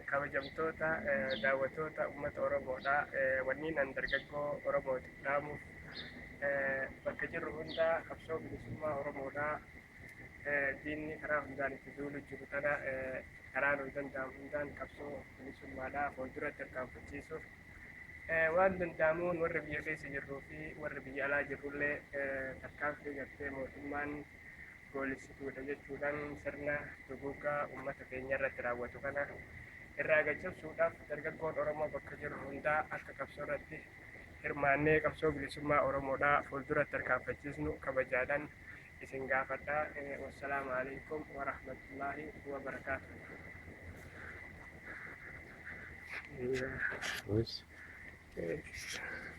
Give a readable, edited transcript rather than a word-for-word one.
Kabajamtoota daawwattoota uummata Oromoodha. Wanniin an dargaggoo Oromootiif dhaamuuf bakka jirru hundaa qabsoo bilisummaa Oromoodha. Diinni karaa hundaan itti duulu jiru tana karaa nuyi danda'amu hundaan qabsoo bilisummaadha fuulduratti tarkaanfachiisuuf waan danda'amuun warri biyya keessa jirruu fi warri biyya alaa jirrullee tarkaanfii gartee mootummaan goolessituudha jechuudhaan sirna duguuggaa uummata keenya irratti raawwatu kana irraa gaccabsuudhaaf dargaggoon Oromoo bakka jiru hundaa akka qabsoo irratti hirmaannee qabsoo bilisummaa Oromoodhaa fuulduratti tarkaanfachiisnu kabajaadhaan isin gaafadha. Wassalaamu alaikum warahmatullaahi wabarakaatuh. Nice. Yeah.